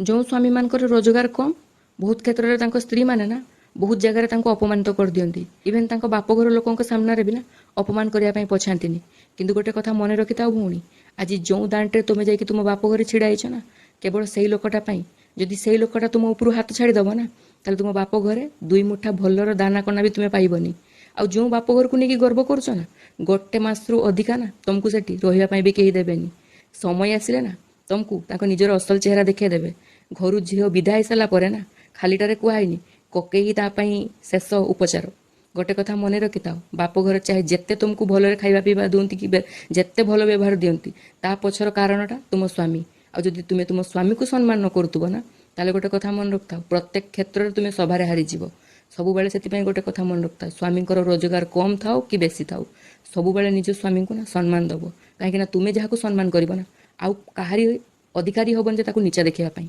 ଯେଉଁ ସ୍ୱାମୀମାନଙ୍କର ରୋଜଗାର କମ୍, ବହୁତ କ୍ଷେତ୍ରରେ ତାଙ୍କ ସ୍ତ୍ରୀମାନେ ନା ବହୁତ ଜାଗାରେ ତାଙ୍କୁ ଅପମାନିତ କରିଦିଅନ୍ତି। ଇଭେନ୍ ତାଙ୍କ ବାପଘର ଲୋକଙ୍କ ସାମ୍ନାରେ ବି ନା ଅପମାନ କରିବା ପାଇଁ ପଛାନ୍ତିନି। କିନ୍ତୁ ଗୋଟେ କଥା ମନେ ରଖିଥାଅ ଭଉଣୀ, ଆଜି ଯେଉଁ ଦାଣ୍ଡରେ ତୁମେ ଯାଇକି ତୁମ ବାପ ଘରେ ଛିଡ଼ା ହେଇଛ ନା, କେବଳ ସେଇ ଲୋକଟା ପାଇଁ। ଯଦି ସେଇ ଲୋକଟା ତୁମ ଉପରୁ ହାତ ଛାଡ଼ିଦେବ ନା, ତାହେଲେ ତୁମ ବାପ ଘରେ ଦୁଇ ମୁଠା ଭଲର ଦାନା କନା ବି ତୁମେ ପାଇବନି। ଆଉ ଯେଉଁ ବାପ ଘରକୁ ନେଇକି ଗର୍ବ କରୁଛ ନା, ଗୋଟେ ମାସରୁ ଅଧିକା ନା ତୁମକୁ ସେଠି ରହିବା ପାଇଁ ବି କେହି ଦେବେନି। ସମୟ ଆସିଲେ ନା ତୁମକୁ ତାଙ୍କ ନିଜର ଅସଲ ଚେହେରା ଦେଖାଇ ଦେବେ। ଘରୁ ଝିଅ ବିଦା ହେଇସାରିଲା ପରେ ନା ଖାଲିଟାରେ କୁହା ହେଇନି କକେଇ ତା ପାଇଁ ଶେଷ ଉପଚାର। ଗୋଟେ କଥା ମନେ ରଖିଥାଅ, ବାପ ଘର ଚାହେ ଯେତେ ତୁମକୁ ଭଲରେ ଖାଇବା ପିଇବା ଦିଅନ୍ତି କି ଯେତେ ଭଲ ବ୍ୟବହାର ଦିଅନ୍ତି, ତା ପଛର କାରଣଟା ତୁମ ସ୍ୱାମୀ। ଆଉ ଯଦି ତୁମେ ତୁମ ସ୍ୱାମୀକୁ ସମ୍ମାନ ନ କରୁଥିବ ନା, ତାହେଲେ ଗୋଟେ କଥା ମନେ ରଖିଥାଅ, ପ୍ରତ୍ୟେକ କ୍ଷେତ୍ରରେ ତୁମେ ସଭାରେ ହାରିଯିବ ସବୁବେଳେ। ସେଥିପାଇଁ ଗୋଟେ କଥା ମନେ ରଖିଥାଅ, ସ୍ୱାମୀଙ୍କର ରୋଜଗାର କମ୍ ଥାଉ କି ବେଶୀ ଥାଉ, ସବୁବେଳେ ନିଜ ସ୍ୱାମୀଙ୍କୁ ନା ସମ୍ମାନ ଦେବ। କାହିଁକିନା ତୁମେ ଯାହାକୁ ସମ୍ମାନ କରିବ ନା, ଆଉ କାହାରି ଅଧିକାରୀ ହେବନି ଯେ ତାକୁ ନିଚା ଦେଖିବା ପାଇଁ।